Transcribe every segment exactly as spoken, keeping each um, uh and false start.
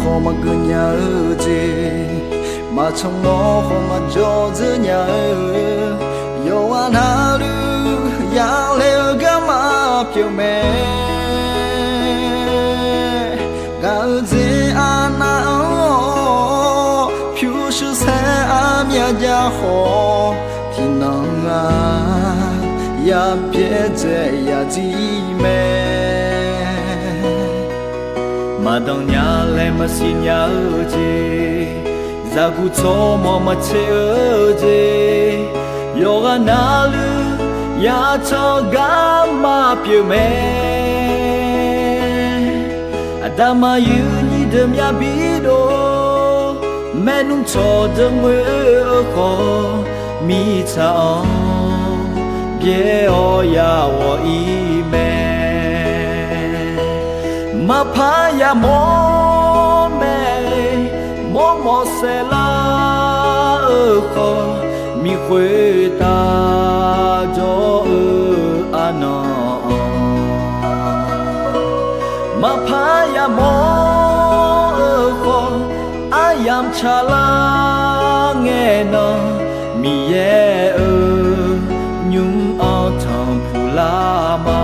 khawf maqgeuf nya-eu jeq, maqtsanq mawr khawf maqjawr dzeur nya-eu, yawqghaq navluf yalaer-eu garma pyeuf mae. Gaq-eu jeq aqnav-anr-awq, pyurshuir saer armyav jav khawf, tiqnan-aq, ya byaerdzae ya jir mae. Maqdanq nya laer maqsiq nya-eu jeq, zaqguq tsawrmawq maqtser-eu jeq, yawqghaq navluf ya can-eu garma pyeuf mae. Aqda maqyuif nyiq deuq myav bi dov, maernmr cawqdeuq ngoer-eu khawf, mirtsaq-anr byaer-awr ya ghawq-ir mae. Maqpar yamawr mae, mawrmawf saeqlar-eu khawf, miq khoertav jawr-eu arnan-anr, maqpar yamawr-eu khawf, aryamq tsaqlar ngae nan, Miqyaer-euq nymr-anr tanqpuq lar ma.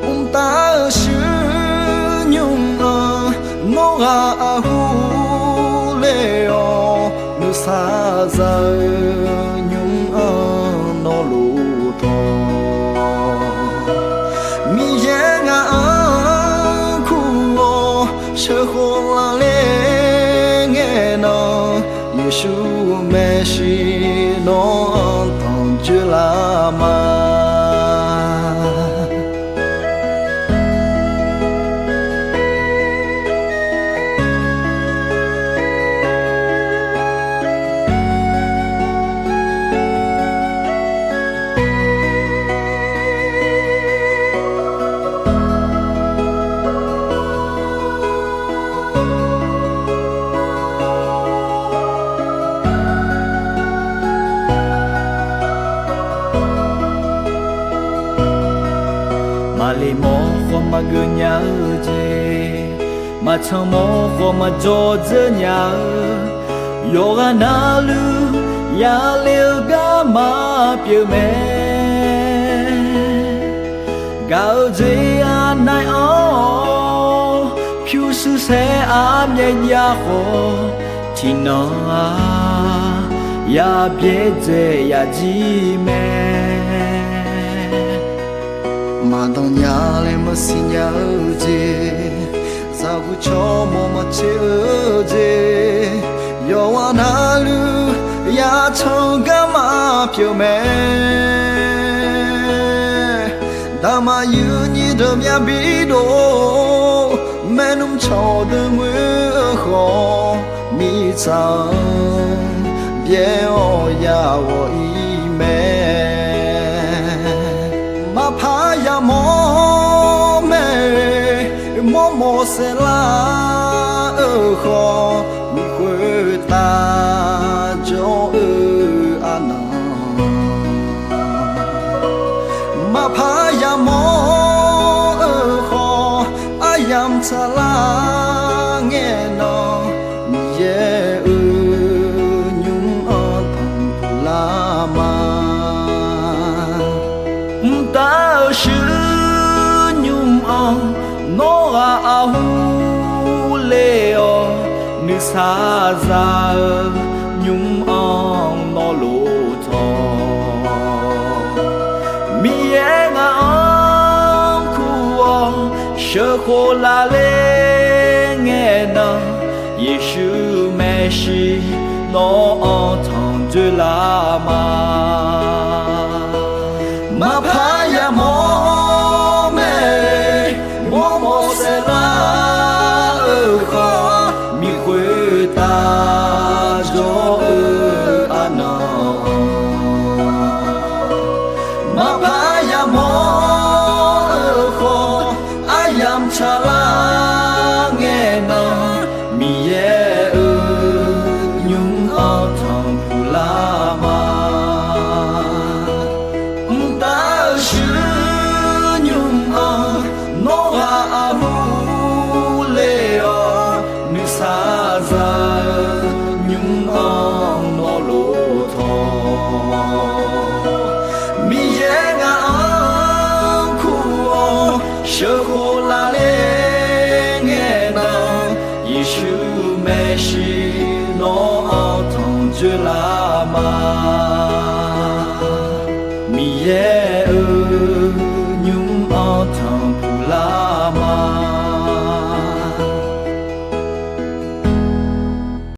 Mqtav-euq shuir nymr-anr nawr ghaq aqhur le-awr, nuisar za-eu nymr-anr nawr lof tawq. Miqyaer ngaq-anr kur-awr sheuqkhof laf ler ngae nan, Yeqsur maeqshi nawr-anr tanqjoe lar ma. Maqle mawr khawf maqgeuf nya-eu jeq, maqtsanq mawr khawf maqjawr dzeur nya-eu, yawqghaq navluf yale-eu garma pyeuf mae. Gaq-eu jeq aqnav-anr-awq, pyurshuir saer armyav jav khawf, tiqnan-aq, ya byaerdzae ya jir mae. Maqdanq nya laer maqsiq nya-eu jeq, zaqguq tsawrmawq maqtser-eu jeq, yawqghaq navluf ya can-eu garma pyeuf mae. Daqmaqyuif nyiq deuq myav bi dov, maernmr cawqdeuq ngoer-eu khawf, mirtsaq-anr byaer-awr ya ghawq-ir mae. Maqpar yamawr mae, mawrmawf saeqlar-eu khawf, miq khoertav jawr-eu arnan, maqpar yamawr-eu khawf, aryamq tsaqlar ngae nan, Miqyaer-euq nymr-anr tanqpuq lar ma. Mqtav-euq shuir nymr-anr nawr ghaq aqhur le-awr, nuisar za-eu nymr-anr nawr lof tawq. Miqyaer ngaq-anr kur-awr sheuqkhof laf ler ngae nan, Yeqsur maeqshi nawr-anr tanqjoe lar ma.